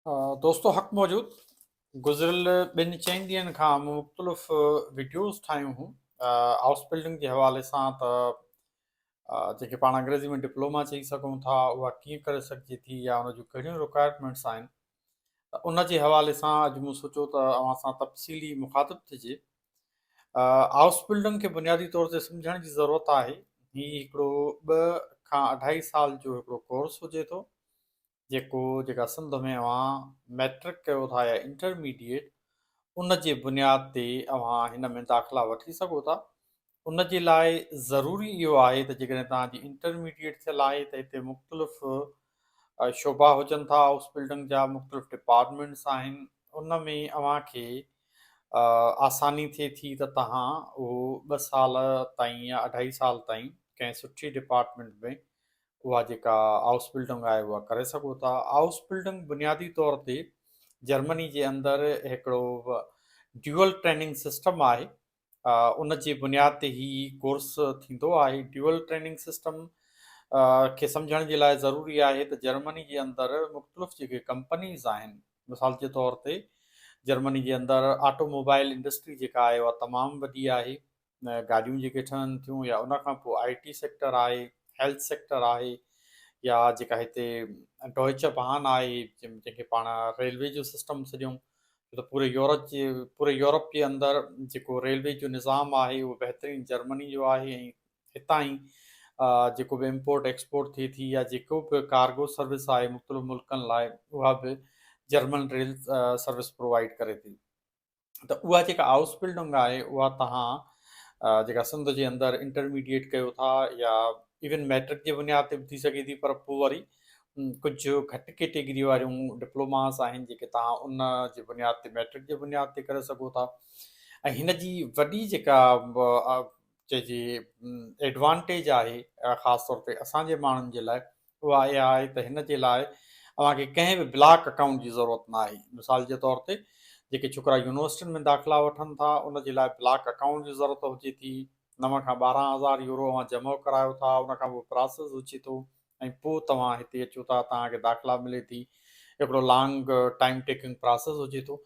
دوستو حق موجود گذريل ٻن چئن ڏينهن کان مون مختلف وڊيوز ٺاهيون هيون هائوس بلڊنگ جي حوالي سان ته جنهن کي پاڻ انگريزي ۾ ڊپلوما چئي سگهون ٿا اها ڪيئن ڪري سگهجي ٿي يا ان جون ڪهڙيون رڪوائرمينٽس آهن ته ان جي حوالي سان اڄ مون سوچيو ته اوهان سان تفصيلي مخاطب ٿجي. هائوس بلڊنگ کي بنيادي طور تي سمجهڻ جي ضرورت آهي. هي هڪڙو ٻه کان اڍائي سال جو هڪڙو ڪورس هجي ٿو جيڪو جيڪا سنڌ ۾ اوهان مئٽرڪ ڪيو ٿا يا انٽرميڊيٽ ان جي بنياد تي اوهان هن ۾ داخلا وٺي سگهو ٿا. ان جي لاء ضروري اهو آهي ته جيڪڏهن توهان جي انٽرميڊيٽ ٿيل آهي ته هتي مختلف شعبا هجن ٿا هائوس بلڊنگ جا مختلف ڊپارٽمينٽس آهن ان ۾ اوهان کي آساني ٿئي ٿي ته توهان اهو ٻه سال تائين يا اڍائي سال تائين ڪنهن سٺي ڊپارٽمينٽ ۾ اها جيڪا آئوس بلڊنگ آهي اها ڪري سگهو ٿا. آئوس بلڊنگ بنيادي طور تي جرمني جي اندر هڪڙو ڊيوئل ٽريننگ سسٽم آهي ان جي بنياد تي هي ڪورس ٿيندو آهي. ڊيوئل ٽريننگ سسٽم کي سمجهڻ جي لاء ضروري آهي ته جرمني جي اندر مختلف جيڪي ڪمپنيز آهن مثال جي طور تي جرمني جي اندر آٽو موبائل انڊسٽري جيڪا آهي اها تمام وڏي آهي. گاڏيون جيڪي ٺهن ٿيون يا ان کان پوء آء ٽي سيڪٽر آهي، هيلٿ سيڪٽر آهي يا جيڪا هتي ڊوئچ بان آهي جنهن کي پاڻ ريلوي جو سسٽم سڏيون ڇو ته پوري يورپ جي پوري يورپ جي اندر جيڪو ريلوي جو نظام آهي اهو بهترين جرمني جو آهي ۽ هتان ئي جيڪو به امپورٽ ايڪسپورٽ ٿئي ٿي يا جيڪو به ڪارگو سروس آهي مختلف ملڪن لاء اها به جرمن ريل سروس پرووائيڊ ڪري ٿي. ته اها جيڪا هائوس بلڊنگ آهي اها توهان جيڪا سنڌ جي اندر انٽرميڊيٽ ڪيو ٿا يا ايون ميٽرڪ جي بنياد تي به ٿي سگهي ٿي پر پوء وري ڪجهه گهٽ ڪيٽيگري واريون ڊپلوماس آهن جيڪي توهان ان جي بنياد تي ميٽرڪ جي بنياد تي ڪري سگهو ٿا ۽ هن جي وڏي جيڪا چئجي ايڊوانٽيج آهي خاص طور تي اسان جي ماڻهن جي لاء اها اها آهي ته هن جي لاء اوهان کي ڪنهن به بلاڪ اڪائونٽ جي ضرورت نه آهي. مثال جي طور تي جيڪي ڇوڪرا يونيورسٽين ۾ داخلا وٺن ٿا ان جي لاء بلاڪ اڪائونٽ جي ضرورت هجي ٿي. نو کان 12 هزار يورو اوهان جمع ڪرايو ٿا ان کان پوء پراسيس هجي ٿو ۽ پوء توهان هتي اچو ٿا توهان کي داخلا ملي ٿي هڪڙو لانگ ٽائيم ٽيڪنگ پراسيس هجي ٿو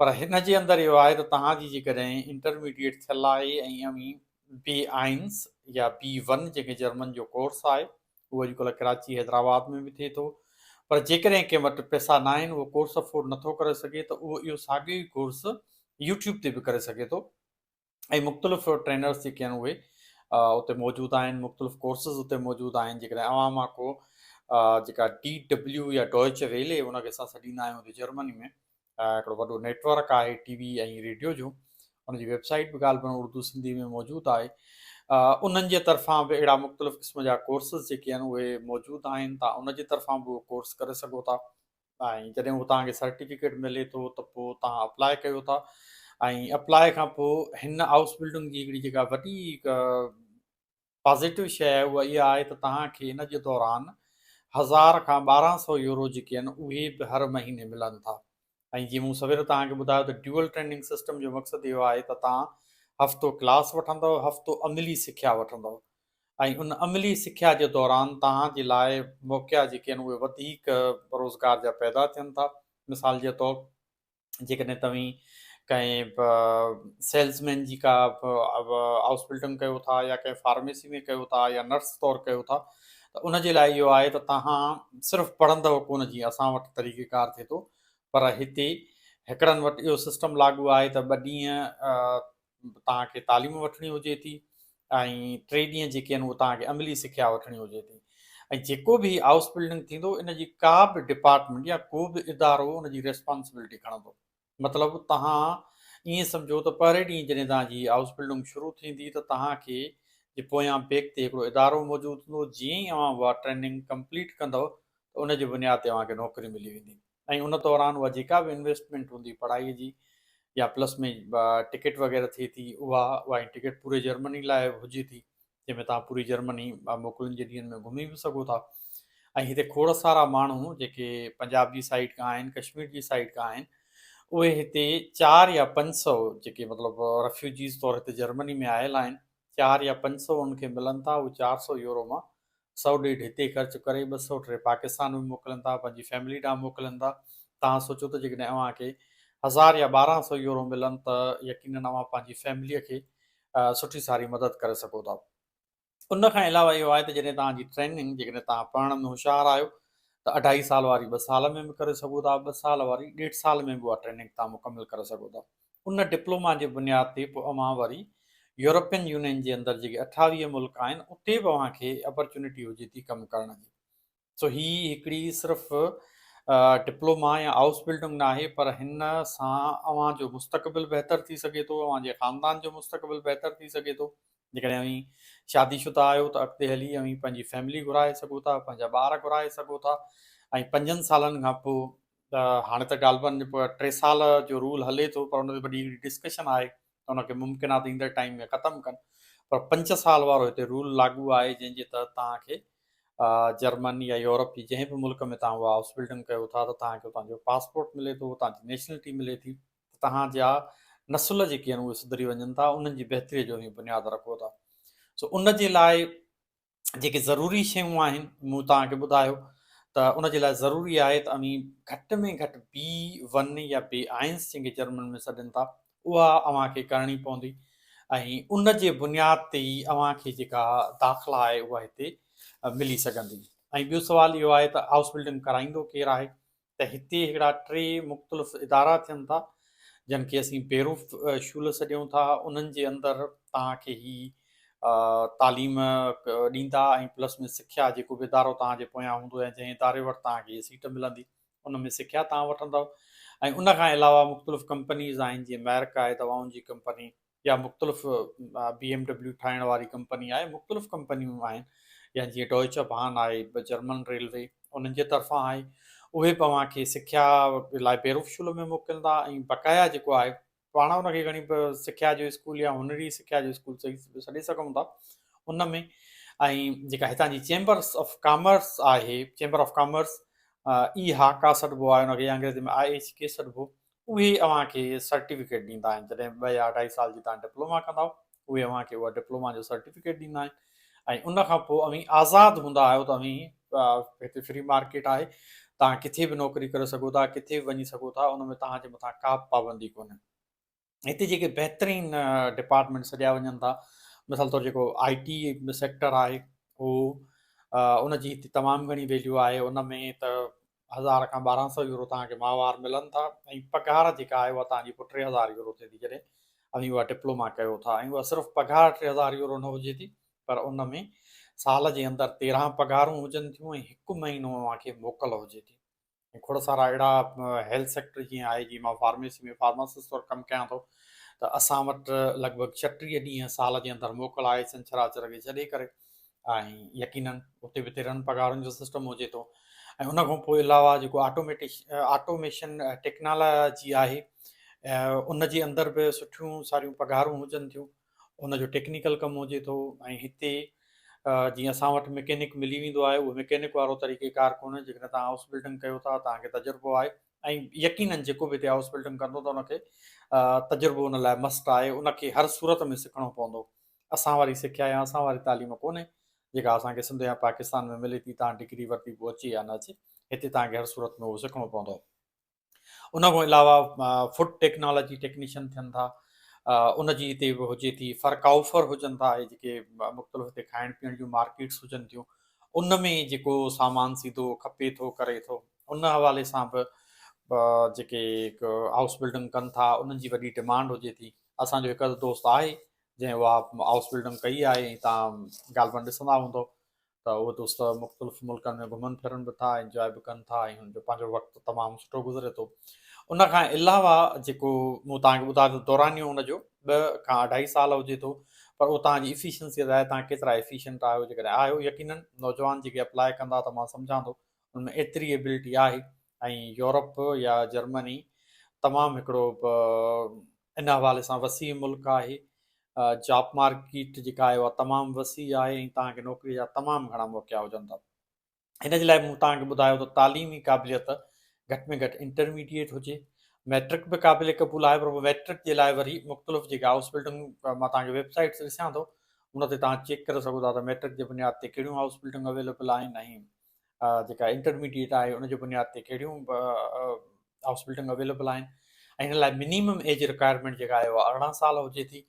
پر هن جي اندر اهو آهي ته توهان جي جيڪڏهن انٽرميڊيٽ ٿيل آهي ۽ اوهين بي آئنس يا بي ون جنهن کي جرمن جو ڪورس آهي اهو اڄڪلهه ڪراچي حيدرآباد ۾ به ٿئي ٿو پر جيڪڏهن ڪنهن وٽ پئسا نه آهن اهو ڪورس افورڊ نٿو ڪري سگهي ته اهو اهو ساڳيو ئي ڪورس يوٽيوب تي به ڪري سگهي ٿو ۽ مختلف ٽرينرس جيڪي آهن اهي اتي موجود آهن مختلف ڪورسز اتي موجود آهن جيڪڏهن اوهان مان ڪو جيڪا ڊي ڊبليو يا ڊوئچ ويلي ان کي اسان سڏيندا آهيون اتي جرمني ۾ هڪڙو وڏو نيٽورڪ آهي ٽي وي ۽ ريڊيو جو ان جي ويب سائيٽ به غالباً اردو سنڌي ۾ موجود آهي انهن جي طرفان به اهڙا مختلف قسم جا ڪورسز جيڪي آهن اهي موجود آهن تان ان جي طرفان به اهو ڪورس ڪري سگهو ٿا ۽ جڏهن هو توهان کي سرٽيفڪيٽ ملي ٿو ته پوء توهان اپلاء ڪيو ٿا ۽ اپلاء کان پوء هن هائوس بلڊنگ جي هڪڙي جيڪا وڏي پازيٽو شيء آهي اها اها آهي ته توهان کي ان جي دوران هزار کان 1200 يورو جيڪي آهن اهي به هر مهيني ملن ٿا ۽ جيئن مون سوير توهان کي ٻڌايو ته ڊيوئل ٽريننگ سسٽم جو مقصد اهو آهي ته توهان هفتو ڪلاس وٺندؤ هفتو عملي سکيا وٺندؤ ۽ ان عملي سکيا جي دوران توهان جي لاء موقعا جيڪي آهن اهي وڌيڪ روزگار جا پيدا ٿين ٿا مثال جي طور جيڪڏهن توهين ڪنهن به سيلز مين جي ڪا هائوس بلڊنگ ڪيو ٿا يا ڪنهن فارميسي ۾ ڪيو ٿا يا نرس طور ڪيو ٿا ته ان جي لاء اهو آهي ته توهان صرف پڙهندؤ ڪونه جيئن اسان وٽ طريقي ڪار ٿئي ٿو پر هتي هڪڙن وٽ اهو سسٽم لاڳو آهي ته ٻه ڏينهن توهان کي تعليم وٺڻي هجي ٿي ۽ ٽي ڏينهن جيڪي آهن اهي توهان کي عملي سکيا وٺڻي هجي ٿي ۽ جيڪو به هائوس بلڊنگ ٿيندو ان جي ڪا به ڊپارٽمينٽ يا ڪو به ادارو ان جي ريسپانسبلٽي کڻندو مطلب توهان ائين سمجهو ته پهرين ڏينهن جڏهن توهان جي هائوس بلڊنگ شروع ٿيندي ته توهان کي جي پويان بيڪ تي هڪڙو ادارو موجود هوندو جيئن ئي اوهان اها ٽريننگ ڪمپليٽ ڪندو ته ان جي بنياد تي اوهان کي نوڪري ملي ويندي ۽ ان دوران اها جيڪا به انويسٽمينٽ هوندي پڙهائي جي يا پلس ۾ ٽڪيٽ وغيره ٿئي ٿي اها اها ٽڪيٽ پوري جرمني لاء هجي ٿي جنهن ۾ توهان پوري جرمني موڪلن جي ڏينهن ۾ گهمي به سگهو ٿا ۽ هتي کوڙ سارا ماڻهو جيڪي پنجاب جي سائيڊ کان آهن ڪشمير جي سائيڊ کان آهن اهي هتي چار يا پنج سو جيڪي مطلب رفيوجيز طور هتي جرمني ۾ آيل آهن چار يا پنج سو انهن کي ملن ٿا اهي 400 يورو مان سئو ڏيڍ هتي خرچ ڪري ٻه سئو ٽي پاڪستان به موڪلن ٿا پنهنجي فيملي ڏانهن موڪلن ٿا توهان سوچو ته جيڪڏهن اوهان کي هزار يا 1200 يورو ملن ته يقينن اوهان پنهنجي فيمليء کي سٺي ساري مدد ڪري سگهو ٿا. ان کان علاوه اهو آهي ته جڏهن توهان جي ٽريننگ جيڪڏهن توهان پڙهڻ ۾ هوشيار آهيو ته اڍائي سال واري ٻه سال ۾ به ڪري سگهو ٿا، ٻه سال واري ڏيڍ سال ۾ به اها ٽريننگ توهان مڪمل ڪري سگهو ٿا. ان ڊپلوما جي بنياد تي پوء اوهان وري يورپين يونين جي اندر جيڪي 28 ملڪ آهن اتي به اوهان کي اپرچونٽي هجي ٿي ڪم ڪرڻ جي. سو هي هڪڙي صرف ڊپلوما يا هائوس بلڊنگ ناهي پر هن سان اوهان جو مستقبل بهتر ٿي سگهي ٿو، اوهان جي خاندان جو مستقبل بهتر ٿي سگهي ٿو. جيڪڏهن اوهين شادي شده آهيو ته اڳتي هلي اوهين پنهنجي فيملي گهرائي سگهو ٿا، پنهنجا ٻار گهرائي سگهو ٿا ۽ پنجن سالن کان پوء هاڻي ته غالباً ٽي سال جو رول هلي ٿو پر ان تي وڏي هڪڙي ڊسڪشن آهي ته ان کي ممڪن آهي ته ايندڙ ٽائيم ۾ ختم ڪن پر پنج سال وارو هتي رول لاڳو آهي جنهن جي تحت توهان کي جرمن يا يورپ جي جنهن به ملڪ ۾ توهان اها هائوس بلڊنگ ڪيو ٿا ته توهان کي اتان جو پاسپورٽ ملي ٿو، اتان جي نيشنلٽي ملي ٿي ته توهان جا نسل جيڪي آهن اهي سڌري وڃن ٿا، انهن جي بهتري جو اوهين بنياد رکو ٿا. سو ان جي لاء جيڪي ضروري شيون آهن مون توهان کي ٻڌايو ته ان جي لاء ضروري آهي ته اوهين گهٽ ۾ گهٽ بي ون يا بي آئنس جنهن کي جرمن ۾ سڏين ٿا اها اوهان کي ڪرڻي پوندي ۽ ان جي بنياد تي ئي اوهان کي جيڪا داخلا آهي اها هتي ملي سگهندي. ۽ ٻيو سوال اهو آهي ته هائوس بلڊنگ ڪرائيندو ڪير آهي ته هتي هڪڙا ٽي مختلف ادارا ٿين ٿا جن کي اسين بيروف شول سڏيون ٿا انهن جي اندر توهان کي هي تعليم ڏيندا ۽ پلس ۾ سکيا جيڪو به ادارو توهان جي پويان هوندو يا جنهن اداري وٽ توهان کي هي سيٽ ملندي ان ۾ سکيا توهان وٺندؤ ۽ ان کان علاوه مختلف ڪمپنيز آهن جيئن ميرڪ آهي دوائن جي ڪمپني يا مختلف بي ايم ڊبليو ٺاهڻ واري ڪمپني آهي مختلف ڪمپنيون آهن يا جيئن ڊوئچ بان آهي جرمن ريلوي انهن جي طرفان آهي اهي به اوهان کي سکيا لاء بيروف شول ۾ موڪلندا ۽ بقايا جيڪو آهي پاڻ ان کي کڻي سکيا جو اسڪول يا هنري سکيا جو اسڪول سڏي سگهون ٿا ان ۾ ۽ جيڪا هتان جي چيمبرس آف ڪامرس آهي چيمبر آف ڪامرس اي هاڪا سڏبو آهي ان کي انگريزي ۾ I H K سڏبو اهي اوهان کي سرٽيفڪيٽ ڏيندا آهن جڏهن ٻه يا اڍائي سال جي توهان ڊپلوما ڪندؤ اهي اوهان کي اها ڊپلوما جو سرٽيفڪيٽ ڏيندا آهن ۽ ان کان پوء اوهين آزاد هوندا آهيو ته اوهين هتي فري مارڪيٽ آهي توهان ڪٿي به نوڪري ڪري سگهو ٿا ڪٿي به وڃي سگهو ٿا ان ۾ توهان جي مٿان ڪا به پابندي ڪونهي. هتي جيڪي بهترين ڊپارٽمينٽ سڏيا وڃن ٿا مثال طور جيڪو آء ٽي سيڪٽر آهي اهو ان جي هتي تمام گهڻي ويليو آهي ان ۾ ته هزار کان 1200 يورو توهان کي ماهوار ملن ٿا ۽ پگهار جيڪا آهي اها توهان جي پوء 3000 يورو ٿئي ٿي جڏهن اوهين اها ڊپلوما ڪيو ٿا ۽ اها صرف پگهار 3000 يورو نه هجي ٿي پر ان ۾ سال جي اندر 13 پگهارون هجن ٿيون ۽ هڪ مهينو اوهان کي موڪل هجي ٿي ۽ کوڙ سارا اهڙا هيلٿ سيڪٽر جيئن آهي جيئن مان فارميسي ۾ فارماسسٽ طور ڪم ڪيان ٿو ته اسان وٽ لڳ ڀڳ 36 ڏينهن سال جي اندر موڪل آهي ڇنڇر آچر کي ڇڏي ڪري ۽ يقينن اتي به 13 پگهارن جو سسٽم هجي ٿو ۽ ان کان پوء علاوه جيڪو آٽوميٽش آٽوميشن ٽيڪنالاجي آهي ان جي اندر به سٺيون ساريون پگهارون هجن ٿيون ان جو ٽيڪنيڪل ڪم هجي ٿو ۽ هتي جيئن اسان وٽ مڪينڪ ملي ويندو آهي اهو مڪينڪ وارو طريقي ڪار ڪونهي جيڪڏهن توهان هائوس بلڊنگ ڪيو ٿا توهان کي تجربو آهي ۽ يقينن جيڪو به هتي هائوس بلڊنگ ڪندو ته ان کي تجربو ان لاء مسٽ آهي ان کي هر صورت ۾ سکڻو پوندو اسان واري سکيا يا اسان واري تعليم ڪونهي جيڪا اسان کي سنڌ يا پاڪستان ۾ ملي ٿي توهان ڊگري ورتي پوء اچي يا نه اچي هتي توهان کي هر صورت ۾ اهو سکڻو پوندو. ان کان علاوه فوڊ ٽيڪنالاجي ٽيڪنيشن ٿين ٿا ان جي هتي به هجي ٿي فرڪائوفر هجن ٿا اهي جيڪي مختلف هتي کائڻ پيئڻ جون مارڪيٽس هجن ٿيون ان ۾ جيڪو سامان سيڌو کپي ٿو ڪري ٿو ان حوالي سان به جيڪي هائوس بلڊنگ ڪن ٿا انهن جي وڏي ڊمانڊ هجي ٿي. اسان جو هڪ اڌ دوست آهي جنهن اها هائوس بلڊنگ ڪئي آهي ۽ توهان غالباً ڏسندا هوندؤ ته اهي دوست مختلف ملڪن ۾ گهمن ڦرن به ٿا انجواء به ڪن ٿا ۽ هن جو پنهنجو وقت تمام سٺو گذري ٿو. ان کان علاوه جيڪو مون توهان کي ٻڌايو ته دورانيو ان جو ٻه کان اڍائي سال هجي ٿو پر اهو توهان جي افيشنسي تي آهي توهان ڪيترا افيشنٽ آهيو جيڪڏهن آهيو يقينن نوجوان جيڪي اپلاء ڪندا ته مان سمجهان ٿو ان ۾ ايتري ايبلٽي آهي ۽ يورپ يا جرمني تمام هڪڙو ان حوالي سان وسيع ملڪ آهي. جاب مارڪيٽ جيڪا آهي اها تمام وسيع آهي ۽ توهان کي نوڪري جا تمام گهڻا موقعا هجن ٿا. هن جي لاء مون توهان کي ٻڌايو ته تعليمي قابليت گهٽ ۾ گهٽ انٽرميڊيٽ هجي. ميٽرڪ به قابل قبول آهي پر ميٽرڪ جي لاء وري مختلف جيڪا هائوس بلڊنگ مان توهان کي ويب سائيٽس ڏسيان ٿو ان تي توهان چيڪ ڪري سگهو ٿا ته ميٽرڪ جي بنياد تي ڪهڙيون هائوس بلڊنگ اويليبل آهن ۽ جيڪا انٽرميڊيٽ آهي ان جي بنياد تي ڪهڙيون هائوس بلڊنگ اويليبل آهن ۽ هن لاء منيمم ايج رڪوائرمينٽ جيڪا آهي اها 18 سال هجي ٿي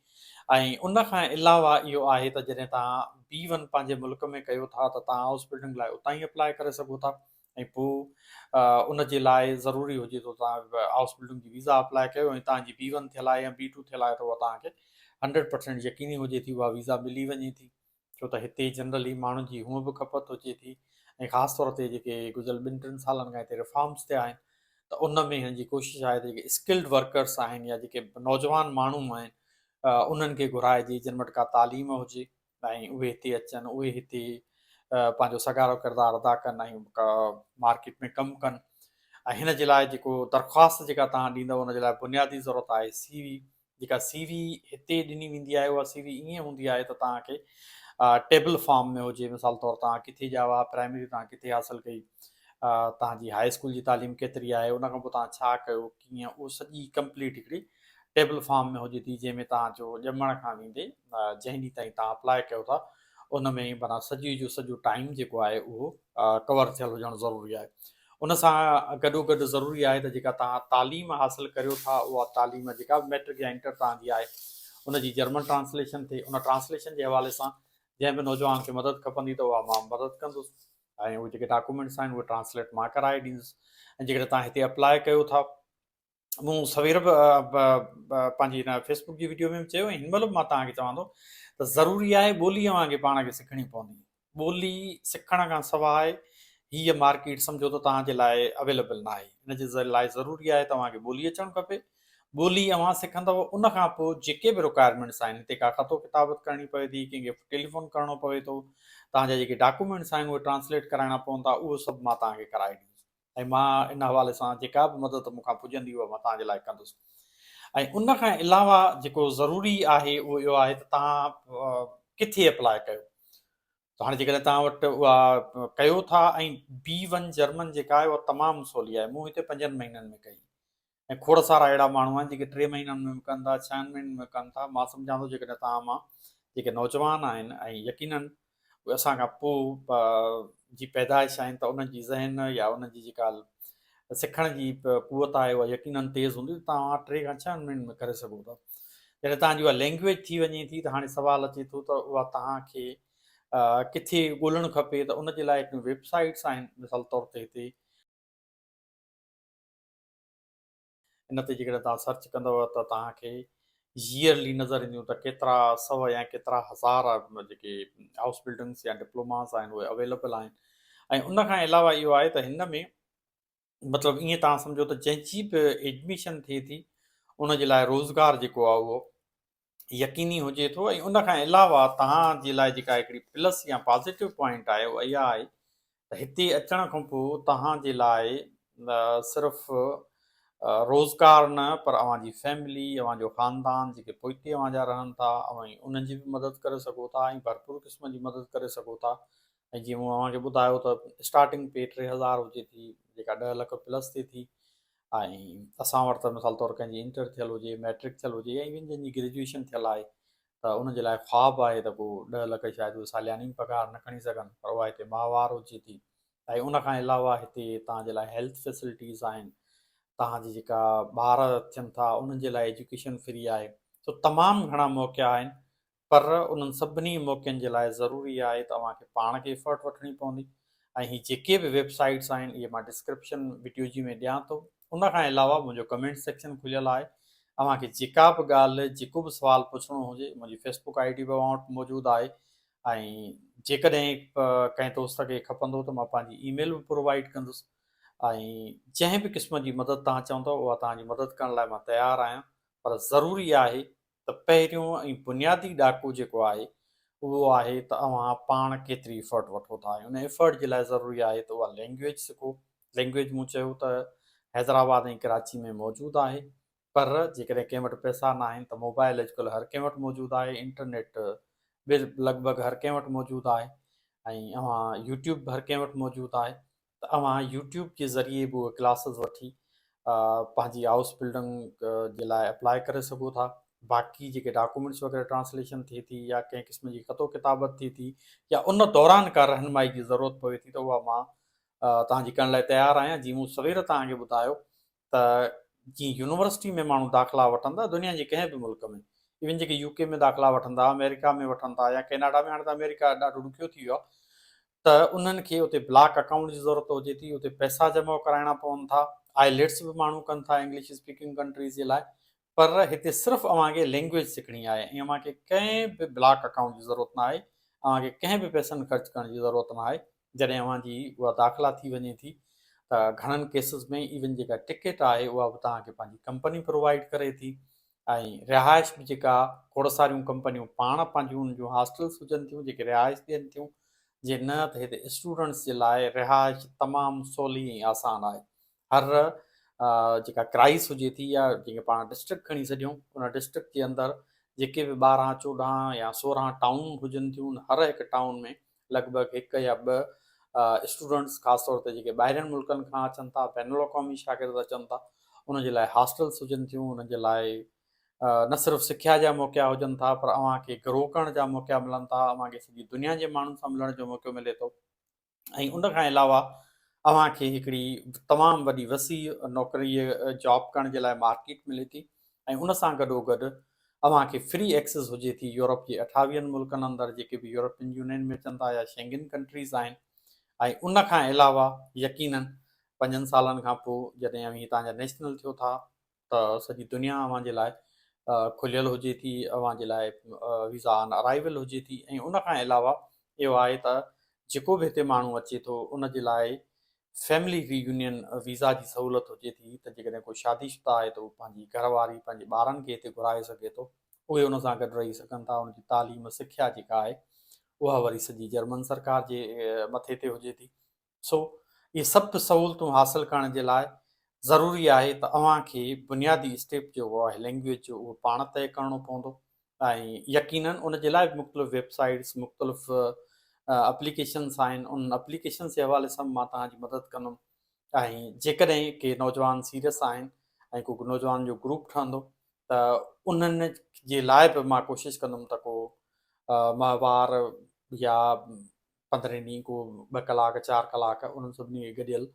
۽ ان کان علاوه اهو آهي ته جڏهن توهان بي ون پنهنجي ملڪ ۾ ڪيو ٿا ته توهان هائوس بلڊنگ لاء اتان ئي اپلاء ڪري سگهو ٿا ۽ پوء ان جي لاء ضروري هجي ٿو توهان هائوس بلڊنگ جي ويزا اپلاء ڪيو ۽ توهان جي بي ون ٿيل آهي يا بي ٽو ٿيل آهي ته اها توهان کي 100% يقيني هجي ٿي اها ويزا ملي وڃي ٿي. ڇو ته هتي جنرلي ماڻهن جي هونء به کپت هجي ٿي ۽ خاص طور تي جيڪي گذريل ٻن ٽن سالن کان هتي ريفارمز ٿيا آهن ته ان ۾ هنن جي ڪوشش آهي ته جيڪي اسڪلڊ ورڪرس آهن يا جيڪي نوجوان ماڻهو آهن انهن کي گهرائجي جن وٽ ڪا تعليم هجي ۽ اهي هتي اچن اهي هتي پنهنجو سگهارو ڪردار ادا ڪن ۽ مارڪيٽ ۾ ڪم ڪن ۽ هن جي لاء جيڪو درخواست جيڪا توهان ڏيندو ان جي لاء بنيادي ضرورت آهي سي وي جيڪا سي وي هتي ڏني ويندي آهي اها سي وي ائين هوندي آهي ته توهان کي ٽيبل فارم ۾ هجي مثال طور توهان ڪٿي ڄاوا پرائمري توهان ڪٿي حاصل ڪئي توهان جي هاء اسڪول جي تعليم ڪيتري آهي ان کان پوء توهان ڇا ڪيو ڪيئن اهو سڄي ڪمپليٽ هڪڙي ٽيبل فارم ۾ هجي ٿي جنهن ۾ توهان جو ڄمڻ کان ويندي جنهن ڏينهن تائين توهان اپلاء ڪيو ٿا ان ۾ معنيٰ سڄي جو سڄو ٽائيم جيڪو آهي اهو ڪور ٿيل هجڻ ضروري آهي ان سان گڏوگڏ ضروري آهي ته جيڪا توهان تعليم حاصل ڪريو ٿا اها تعليم جيڪا به مئٽرڪ يا انٽر توهان جي آهي ان جي جرمن ٽرانسليشن ٿئي ان ٽرانسليشن جي حوالي سان جنهن به نوجوان کي مدد کپندي ته اها مان مدد ڪندس ۽ اهي جيڪي ڊاڪومينٽس آهن اهي ٽرانسليٽ مان ڪرائي ڏيندس ۽ جيڪڏهن توهان هتي اپلاء ڪيو ٿا مون سوير به پنهنجي هن فيسبوڪ جي وڊيو ۾ به چيو ۽ هن مهل به مان توهان کي چوان ٿو ته ضروري آهي ٻولي اوهان کي پاڻ کي سکڻي پوندي ٻولي سکڻ کان سواء هيء مارڪيٽ سمجهو ته توهان جي لاء اويليبل نه آهي ان جي لاء ضروري آهي توهان کي ٻولي اچڻ کپي ٻولي اوهان سکندو ان کان پوء جيڪي به رڪوائرمينٽس آهن هتي ڪا خط و ڪتابت ڪرڻي پوي ٿي ڪنهن کي ٽيليفون ڪرڻو پوي ٿو توهان جا جيڪي ڊاڪومينٽس آهن اهي ٽرانسليٽ ڪرائڻا پون ٿا اهو سڀ مان توهان کي ڪرائي ڏيندس ۽ مان ان حوالي سان جيڪا به مدد مون کان پڄندي اها مان توهان جي لاء ڪندس ۽ ان کان علاوه جيڪو ضروري آهي اهو اهو آهي ته توهان ڪٿي اپلاء ڪيو ته هاڻي جيڪڏهن توهان وٽ اها ڪيو ٿا ۽ بي ون جرمن جيڪا آهي اها تمام سولي آهي مون هتي پنجن مهينن ۾ ڪئي ۽ کوڙ سارا اهڙا ماڻهو آهن جيڪي ٽي مهينن ۾ به ڪن ٿا، ڇهن مهينن ۾ ڪن ٿا. مان سمجهان ٿو جيڪڏهن توهان مان جيڪي نوجوان آهن ۽ يقينن اهي اسان کان پوء جي پيدائش آهن ته انهن جي ذهن يا انهن جي جيڪا سکڻ جي قوت آهي اها يقينن تيز هوندي ته توهان ٽي کان ڇهن مهينن ۾ ڪري سگهو ٿا. جڏهن توهان جي اها لينگويج ٿي وڃي ٿي ته هاڻي سوال اچي ٿو ته اها توهان کي ڪٿي ڳولڻ کپي ته ان جي لاء هڪڙيون ويب سائيٽس آهن مثال طور تي هتي ان تي جيڪڏهن توهان سرچ ڪندؤ ته توهان کي ييئرلي نظر اينديون ته ڪيترا سو يا ڪيترا هزار جيڪي هائوس بلڊنگس يا ڊپلوماز آهن اهي اويليبل آهن ۽ ان کان علاوه اهو آهي ته هن ۾ مطلب ائين توهان سمجهو ته جنهن جي به ايڊميشن ٿئي ٿي ان جي لاء روزگار جيڪو آهي اهو يقيني هجي ٿو ۽ ان کان علاوه توهان جي لاء جيڪا هڪڙي پلس يا پازيٽو پوائنٽ آهي اها اها آهي ته هتي اچڻ کان پوء توهان جي لاء صرف روزگار نه پر اوهان جي فيملي اوهان جو خاندان جيڪي پوئتي اوهان جا رهن ٿا اوهين انهن جي به مدد ڪري سگهو ٿا ۽ ڀرپور قسم جي مدد ڪري سگهو ٿا ۽ جيئن مون اوهان کي ٻڌايو ته اسٽارٽنگ پي 3000 هجي ٿي جيڪا 10 لک پلس ٿئي ٿي ۽ اسان وٽ ته مثال طور ڪنهن جي انٽر ٿيل هجي، مئٽرڪ ٿيل هجي يا ايون جنهن جي گريجوئيشن ٿيل آهي ته ان جي لاء خواب آهي ته ڪو 10 لک شايد اهي سالياني به پگهار نه کڻي سگهن پر اها هتي ماهوار هجي ٿي ۽ ان کان علاوه هتي توهان جي لاء هيلٿ فيسلٽيز آهن توهان جي جيڪا ٻار ٿين ٿا انهن جي لاء ايجوڪيشن فري آهي سو تمام گهڻا موقعا آهن پر انهن سڀني موقعن جي لاء ضروري آهي ته اوهان کي پاڻ کي ايفرٽ وٺڻي پوندي ۽ هي جيڪي به ويب سائيٽس آهن اهي مان ڊسڪرپشن وڊيو جي ۾ ڏيان ٿو ان کان علاوه منهنجو ڪمينٽ سيڪشن کليل آهي اوهان کي جيڪا به ڳالهه جيڪو به سوال پڇڻو هجي منهنجي فيسبوڪ I D به اوهان وٽ موجود آهي ۽ جيڪڏهن ڪنهن دوست کي کپندو ته مان پنهنجي اي ميل به پرووائيڊ ڪندس ۽ جنهن به قسم جي مدد توهان چوندو اها توهان جي مدد ڪرڻ لاء مان تيار آهيان پر ضروري آهي ته پهريون ۽ بنيادي ڏاڪو جيڪو آهي اهو آهي ته اوهان پاڻ ڪيتري ايفرٽ وٺو ٿا ۽ ان ايفرٽ جي لاء ضروري آهي ته اها لينگويج سکو. لينگويج مون چيو ته حيدرآباد ۽ ڪراچي ۾ موجود آهي پر جيڪڏهن ڪنهن وٽ پئسا نه آهن ته موبائل اڄڪلهه هر ڪنهن وٽ موجود آهي، انٽرنيٽ به لڳ ڀڳ هر ڪنهن وٽ موجود آهي ۽ اوهان يوٽيوب به هر ڪنهن وٽ موجود آهي ته اوهان يوٽيوب جي ذريعي به اهي ڪلاسز وٺي پنهنجي هائوس بلڊنگ جي لاء اپلاء ڪري سگهو ٿا باقي جيڪي ڊاڪومينٽس وغيره ٽرانسليشن ٿئي ٿي يا ڪنهن قسم جي خط و ڪتابت ٿئي ٿي يا ان دوران ڪا رهنمائي جي ضرورت پوي ٿي ته اها مان توهان جي ڪرڻ لاء تيار آهيان جيئن مون سوير توهان کي ٻڌايو ته جيئن يونيورسٽي ۾ ماڻهو داخلا وٺن ٿا دنيا جي ڪنهن به ملڪ ۾ ايون جيڪي يو ڪي ۾ داخلا وٺن ٿا آمريڪا ۾ وٺن ٿا يا ڪيناڊا ۾ هاڻي ته آمريڪا ڏاڍو ڏکيو ٿي ويو آهي ته انهن کي اتي بلاڪ اڪائونٽ جي ضرورت هجي ٿي اتي پئسا جمع ڪرائڻا پون ٿا آئليٽس به ماڻهو ڪن ٿا انگلش اسپيڪنگ ڪنٽريز جي لاء پر هتي صرف اوهان کي لينگويج سکڻي آهي ۽ اوهان کي ڪنهن به بلاڪ اڪائونٽ جي ضرورت نه آهي اوهان کي ڪنهن به پئسن خرچ ڪرڻ جي ضرورت نه آهي جڏهن اوهان جي اها داخلا ٿي وڃي ٿي ته گهڻن ڪيسز ۾ ايون جيڪا ٽڪيٽ آهي اها به توهان کي پنهنجي ڪمپني پرووائيڊ ڪري ٿي ۽ رهائش به جيڪا کوڙ ساريون ڪمپنيون پاڻ پنهنجون ان جون هاسٽلس هجن ٿيون جيڪي رهائش ڏين ٿيون جي نه ته هتي اسٽوڊنٽس جي لاء رهائش تمام سولي ۽ آسان آهي هر جيڪا ڪرائس هجي ٿي يا جنهن کي پاڻ ڊسٽرڪٽ کڻي سڏيون ان ڊسٽرڪٽ جي اندر جيڪي به 12 14 يا 16 ٽائون هجن ٿيون هر هڪ ٽائون ۾ لڳ ڀڳ هڪ يا ٻه اسٽوڊنٽس خاص طور تي جيڪي ٻاهرين ملڪن کان اچن ٿا بين الاقوامي شاگرد اچن ٿا انهن جي لاء هاسٽلس هجن ٿيون انهن جي لاء نه صرف سکيا جا موقعا هجن ٿا پر اوهان کي گرو ڪرڻ جا موقعا ملن ٿا اوهان کي سڄي دنيا جي ماڻهن سان ملڻ جو موقعو ملي ٿو ۽ ان کان علاوه اوهان کي هڪڙي تمام وڏي وسيع نوڪري جاب ڪرڻ جي لاء مارڪيٽ ملي ٿي ۽ ان سان گڏو گڏ اوهان کي فري ايڪسز هجي ٿي يورپ جي اٺاويهن ملڪن اندر جيڪي به يورپين يونين ۾ اچن ٿا يا شينگن ڪنٽريز آهن ۽ ان کان علاوه يقينن پنجن سالن کان پوء جڏهن اوهين هتان جا نيشنل ٿيو ٿا ته سڄي دنيا اوهان جي لاء کليل هجي ٿي اوهان جي لاء ويزا آن ارائيول هجي ٿي ۽ ان کان علاوه اهو آهي ته جيڪو به هتي ماڻهو اچي ٿو ان جي لاء فيملي ري يونين ويزا جي سهولت هجي ٿي ته جيڪڏهن ڪو شادي شده آهي ته هو پنهنجي گهر واري پنهنجي ٻارن کي هتي گهرائي سگهي ٿو اهي ان سان گڏ رهي سگهن ٿا ان جي تعليم سکيا جيڪا آهي اها وري سڄي جرمن سرڪار جي مٿي تي هجي ٿي سو اهي سڀ سهولتون حاصل ڪرڻ جي لاء ضروري آهي ته اوهان کي بنيادي اسٽيپ جيڪو آهي لينگويج جو اهو پاڻ طئي ڪرڻو پوندو ۽ يقينن ان جي لاء به مختلف ويب سائيٽس مختلف اپليڪيشنس آهن انهن اپليڪيشنس جي حوالي سان مان توهان جي مدد ڪندم ۽ جيڪڏهن ڪي نوجوان سيريس آهن ۽ ڪو نوجوان جو گروپ ٺهندو ته انهن جي لاء به مان ڪوشش ڪندم ته ڪو ماهوار يا پندرهين ڏينهن ڪو ٻه ڪلاڪ چار ڪلاڪ انهن سڀني کي گڏيل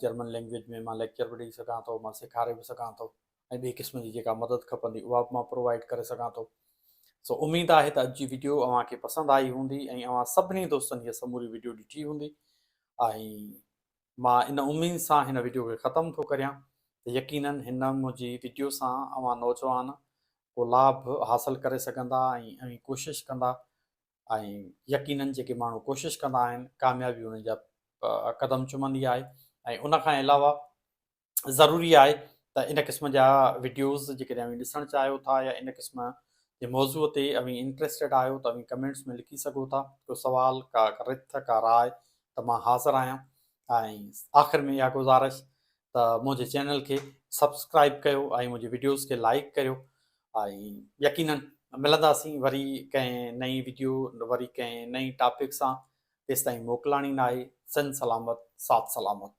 جرمن لينگويج ۾ مان ليڪچر به ڏئي سگهان ٿو مان سيکاري به سگهان ٿو ۽ ٻئي قسم جي جيڪا مدد کپندي اها به مان پرووائيڊ ڪري سگهان ٿو سو اميد آهي ته اڄ جي وڊيو اوهان کي پسند آئي هوندي ۽ اوهان سڀني دوستن هيء سموري وڊيو ڏٺي هوندي ۽ مان ان اميد سان هن وڊيو کي ختم ٿو ڪريان ته يقينن هن منهنجي وڊيو سان اوهان نوجوان ڪو لاڀ حاصل ڪري سگهندا ۽ اوهين ڪوشش ڪندا ۽ يقينن جيڪي ماڻهو ڪوشش ڪندا آهن ڪاميابي انهن جا قدم چمندي آهي ۽ ان کان علاوه ضروري آهي ته ان قسم جا وڊيوز جيڪڏهن اوهين ڏسڻ چاهيو ٿا يا ان قسم جي موضوع تي اوهين انٽريسٽيڊ آهيو ته اوهين ڪمينٽس ۾ لکي سگهو ٿا ڪو سوال ڪا رٿ ڪا راء ته مان حاضر آهيان ۽ آخر ۾ اها گذارش ته منهنجي چينل کي سبسڪرائب ڪيو ۽ منهنجي وڊيوز کي لائڪ ڪريو ۽ يقينن ملنداسين وري ڪنهن نئين وڊيو وري ڪنهن نئين ٽاپڪ سان تيستائين موڪلاڻي ناهي سنڌ سلامت ساٿ سلامت.